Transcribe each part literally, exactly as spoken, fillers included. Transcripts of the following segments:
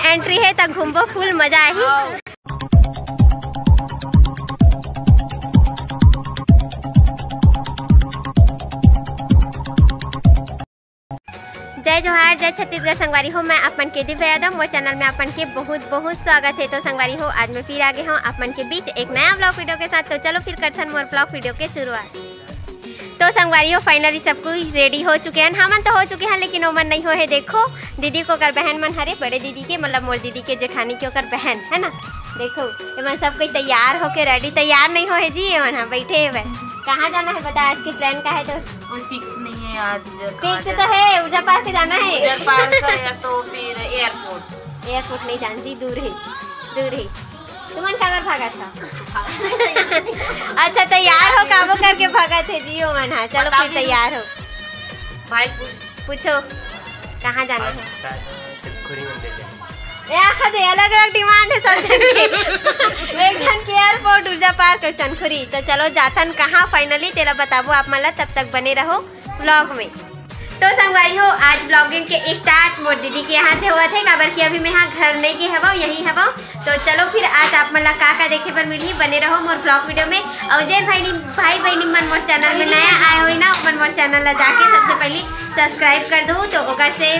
Entry है त घूमबो, फुल मजा आही। जय जोहार, जय छत्तीसगढ़ संगवारी हो, मैं अपन के दिव्या यादव, मोर चैनल में अपन के बहुत बहुत स्वागत है। तो संगवारी हो, आज मैं फिर आ गए हूँ अपन के बीच एक नया ब्लॉग वीडियो के साथ। तो चलो फिर करथन मोर ब्लॉग वीडियो के शुरुआत। तो संगवारी हो, फाइनली सब कोई रेडी हो चुके हैं, हमन तो हो चुके हैं, लेकिन ओमन नहीं हो है। देखो दीदी के ओकर बहन मन हरे, बड़े दीदी के, मतलब मोर दीदी के जेठानी के ओकर बहन है ना। देखो एमन सब कोई तैयार होके रेडी, तैयार नहीं हो है जी, एमन हाँ बैठे है। कहाँ जाना है बता, आज के प्लान का है? तो कोई फिक्स नहीं है आज। फिक्स तो है, ऊर्जा पार्क जाना है। ऊर्जा पार्क है या तो फिर एयरपोर्ट। एयरपोर्ट नहीं जान जी, दूर है, दूर है। तुमन काबर भागत था? अच्छा तैयार हो, काबो करके भागत है जी ओमन। हाँ चलो फिर तैयार हो। भाई पूछ। पूछो कहाँ जाना है? या दे, अलग अलग डिमांड है सब जन के। एक जन के एयरपोर्ट, ऊर्जा पार्क और चनखुरी। तो चलो जाथन कहाँ फाइनली, तेला बताबो आप मन ला, तब तक बने रहो ब्लॉग में। तो संगवारी हो, आज ब्लॉगिंग के स्टार्ट मोर दीदी के यहाँ से होवत है, काबर कि अभी मैं यहाँ घर नहीं गे हवं, यही हवं। तो चलो फिर आज आप मन ला का का देखे बर मिलही, बने रहो मोर ब्लॉग वीडियो में। और जेन भाई भाई बहनी मन मोर चैनल में नया आए होई ना, मन मोर चैनल ला जाके सबसे पहले सब्सक्राइब कर दो, तो ओकर से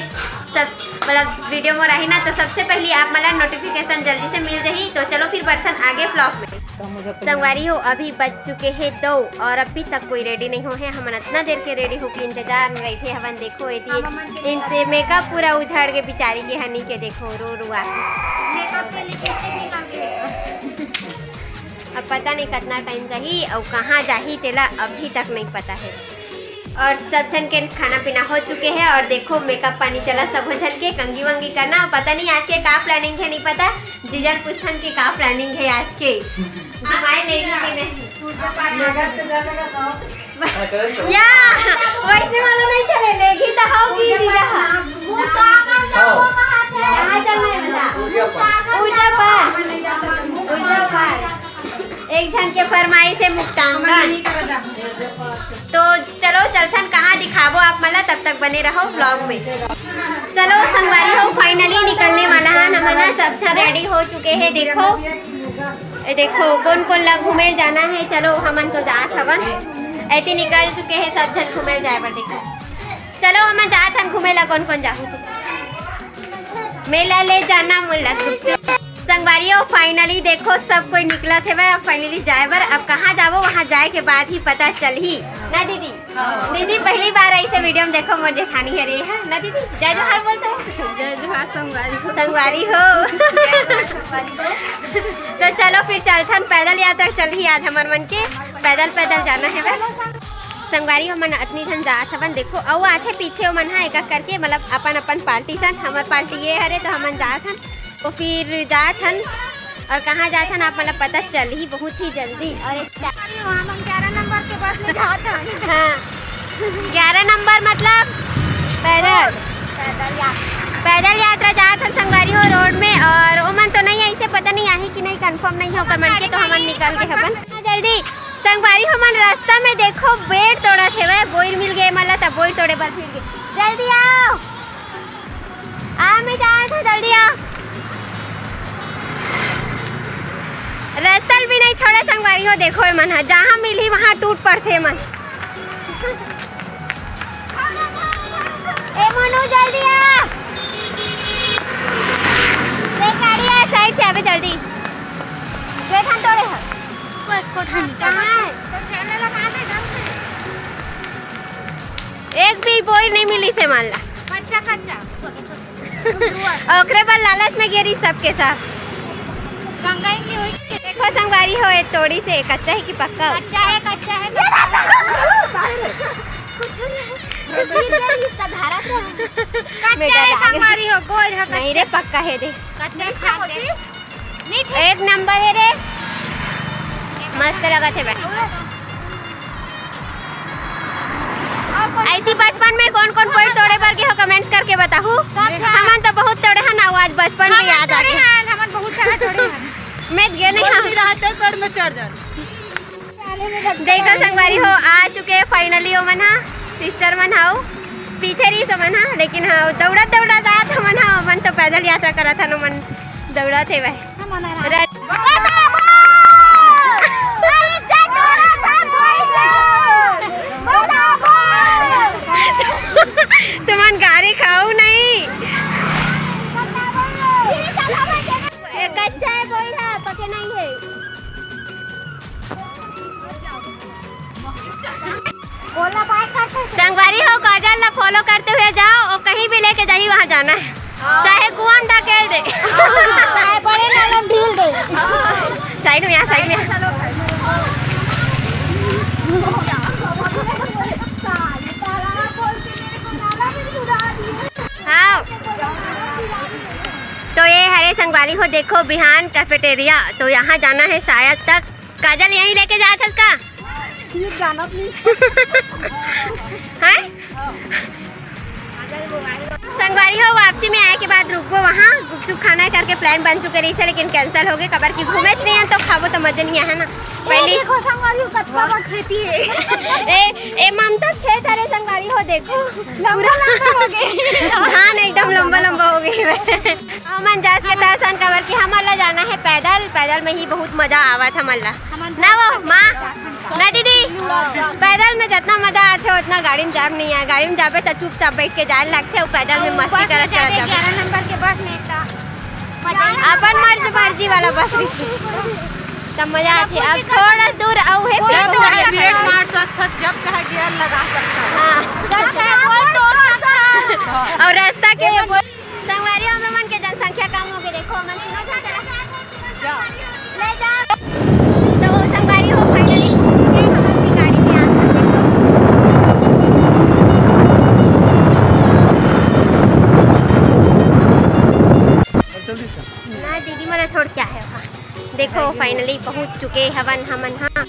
सब मतलब वीडियो मोर आही ना, तो सबसे पहले आप मन ला नोटिफिकेशन जल्दी से मिल जाही। तो चलो फिर बढ़थन आगे ब्लॉग में। संगवारी हो, अभी बज चुके हैं दो और अभी तक कोई रेडी नहीं हो है। हमन इतना देर के रेडी होके इंतजार में बैठे हवन। देखो एती इनसे मेकअप पूरा उझड़ के बिचारी के हनी के देखो रो रुआ के। मेकअप पे लिपस्टिक निकल गए। अब पता नहीं कितना टाइम जाही और कहाँ जाही, तेला अभी तक नहीं पता है। और सब झन के खाना पीना हो चुके है और देखो मेकअप पानी चला, सब झन के कंघी वंगी करना। पता नहीं आज के का प्लानिंग है, नहीं पता। जीजन पूछथन के का प्लानिंग है आज के, घुमाए लेगी कि नहीं। या वैसे वाला नहीं चले, लेगी तो होगी जीजा। कहाँ चलना है बता? ऊर्जा पार्क। ऊर्जा पार्क। एक झन के फरमाइश है मुक्तांगन। तो चलो चलथन कहाँ दिखाबो आप मन ला, तब तक बने रहो ब्लॉग में। चलो संगवारी हो, फाइनली निकलने वाला है हमन ह, सब झन रेडी हो चुके हैं। देखो ए देखो कोन कोन ला घूमे जाना है। चलो हमन तो जात हवन, ऐती निकल चुके हैं सब झन घूमे जाए बर। देखो चलो हमन जात हन घूमे ला, कोन कोन जाहू। मेला ले जाना मोला गुपचुप। संगवारी हो, फाइनली देखो सब कोई निकलत हेवय, अब फाइनली जाए बर। अब कहाँ जाबो, वहाँ जाए के बाद ही पता चलही ना दीदी। दीदी पहली बार ऐसे वीडियो में देखो मोर जेठानी हरे है ना दीदी। जय जोहार बोल तो। जय जोहार संगवारी हो। संगवारी हो। तो चलो फिर चलथन, पैदल यात्रा चलही आज हमर मन के, पैदल पैदल जाना है बे। संगवारी हो, हमन अतनी झन जात हवन। देखो अउ आथे पीछे ओमन ह एक एक करके, मतलब अपन अपन पार्टी सन। हमर पार्टी ये हरे तो हमन जात हन, तो फिर जात हन। और कहाँ जात हन आप मन ला पता चलही बहुत ही जल्दी। और एक अरे, वहाँ हम ग्यारह नंबर के बस में जात हन। हाँ, ग्यारह नंबर मतलब पैदल। पैदल यात्रा। पैदल यात्रा जात हन संगवारी हो रोड में। और ओमन तो नहीं ऐसे पता नहीं आही कि नहीं, कंफर्म नहीं है ओकर मन के, तो हमन निकल के हवन। हाँ, जल्दी संगवारी हो, हमन रास्ता में देखो बोइर तोड़त हेवय, बोइर मिल गए मला, तब बोइर तोड़े बर फिर गए। जल्दी आओ। आ, मैं जात हूँ, जल्दी आ। रस्तल भी नहीं छोड़े संगवारी हो, देखो ए मन ह, जहाँ मिली वहाँ टूट पड़थे ए मन। ए मनु, जल्दी आ। देख गाड़ी आ, साइड से आबे जल्दी। जेठन तोड़े ह। कोई कोठा नहीं। कहाँ है? एक भी बोइर नहीं मिली से मान ला। कच्चा, कच्चा। ओकरे बर लालच में गिरी सबके सब। गंगा इनके होई के। देखो संगवारी हो, ये तोड़ी से कच्चा है कि पक्का? कच्चा है, कच्चा है। कुछ नहीं। गिर गई इसका धारा तो। कच्चा है संगवारी हो, गोल है। नहीं रे, पक्का है दे। कच्चा है, खा ले। एक नंबर है रे, मस्त लगत है भाई। ऐसी बचपन में कौन कौन बोइर तोड़े बर गे हो, कमेंट्स करके बताहू। हमन तो बहुत तोड़े हन, आज बचपन में याद आ गया। हमन बहुत सारा तोड़े हन। मैं गे नहीं हूँ। रहते पेड़ में चढ़ जाओ। देखो संगवारी हो, आ चुके हैं फाइनली ओमन हा, सिस्टर मन हाउ। पीछे रहिस हमन हा, लेकिन हाँ, दौड़त दौड़त आत हमन हा, हमन तो पैदल यात्रा करत हन, हमन दौड़त हे भाई। तुमन गारी खाऊ नहीं। ए, कच्चा है बोई है, पके नहीं है। संगवारी हो, काजल ला फॉलो करते हुए जाओ और कहीं भी लेके जाही, वहाँ जाना है। हाँ। चाहे कुआं में ढकेल दे। चाहे बड़े नाला में ढील दे। साइड में आ, साइड में आ। हाँ। तो ये हरे संगवारी हो, देखो बिहान कैफेटेरिया, तो यहाँ जाना है शायद तक। काजल यहीं लेके जात हस का? ये जानत नहीं। हैं? संगवारी हो, वापसी में आए के बाद रुकबो वहाँ, गुपचुप खाना है करके प्लान बन चुके रहिस हे, लेकिन कैंसिल हो गए। काबर कि घूमेच नहीं है तो खाबो तो मजे नहीं है ना। पहली देखो संगवारी हो, कतका बड़ खेती है। ए, ए ममता खेत हरे संगवारी हो, देखो लंबा लंबा हो गए। धान एकदम लंबा लंबा हो गए। हमन जास के तहसन, काबर कि हमन ला जाना है पैदल, पैदल में ही बहुत मजा आवत हमन ला। ना वो माँ, ना दीदी, पैदल में जितना मजा आथे उतना गाड़ी में जाब नहीं आए। गाड़ी में जाबे तो चुपचाप बैठ के जाए लगथे, अउ पैदल में मस्ती करत करत जाबे। ग्यारह नंबर के बस में का मजा ही अपन मर्जी मर्जी वाला बस रहिथे, तब मजा आथे। अब थोड़ा दूर अउ है, फिर जब चाहे ब्रेक मार सकथस, जब चाहे गियर लगा सकथस। हाँ। जब चाहे बोल तोड़ सकथस। और रास्ता के ये बोल संगवारी, हमर मन के जनसंख्या कम हो गए। देखो, हमन तीनों झन चला। ले जा। तो संगवारी हो, finally पहुंच गए हम अपनी गाड़ी में। आसपास देखो। ना दीदी मन छोड़ के आए हो। देखो, finally पहुंच चुके हवन हमन। हाँ,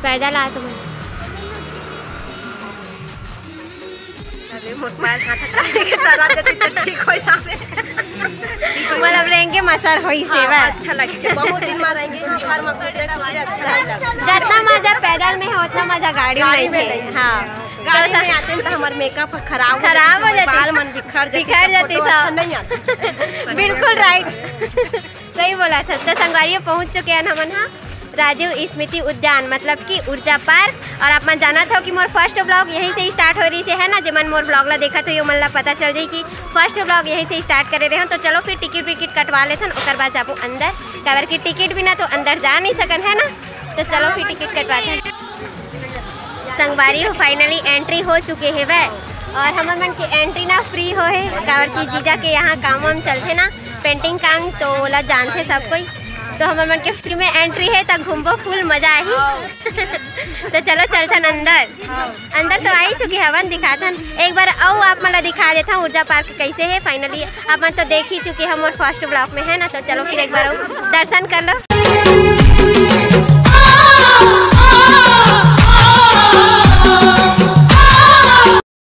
पैदल आ तुम। अरे, मोर पैर हाथ हटा के तारा देती तो ठीक हो जावे। मतलब, रेंगे मसर होई से हाँ, बा। अच्छा लगे, बहुत दिन में रेंगे, हाँ, घर में घुसे तो अच्छा लगे। जितना मजा पैदल में है, उतना मजा गाड़ी में गाड़ी में नहीं है। नहीं। हाँ। गाड़ी तो में आते हैं तो हमार मेकअप खराब हो खराब हो जाती, जाती। बाल मन बिखर जाती, बिखर तो जाती फोटो सब। अच्छा नहीं आता। बिल्कुल राइट। सही बोला था। तो संगवारी हो, पहुंच चुके हैं हमन हा राजीव स्मृति उद्यान, मतलब कि ऊर्जा पार्क। और आप मन जानत हो कि मोर फर्स्ट व्लॉग यहीं से स्टार्ट हो रही से, है ना। जे मन मोर व्लॉग ला देखत हो, ये मन ला पता चल जाई कि फर्स्ट व्लॉग यहीं से स्टार्ट करे रहे हो। तो चलो फिर टिकट विकट कटवा लेथन, ओकर बाद जाबो अंदर, काबर कि टिकट बिना तो अंदर जा नहीं सकन, है ना। तो चलो फिर टिकट कटवाथन। संगवारी हो, finally entry हो चुके हेवय। और हमर मन के entry ना free हो हे, काबर कि जीजा के यहाँ काम वाम चलथे ना, painting काम, तो ओला जानथे सब कोई। तो हमर मन के free में entry हे, त घूमबो, full मजा आही। तो चलो चलथन अंदर। अंदर तो आ ही चुके हवन, दिखाथन एक बार अउ आप मन ला दिखा देथन ऊर्जा पार्क कैसे हे। Finally आप मन तो देख ही चुके हो मोर फर्स्ट व्लॉग में, है ना। तो चलो फिर एक बार अउ दर्शन कर लो।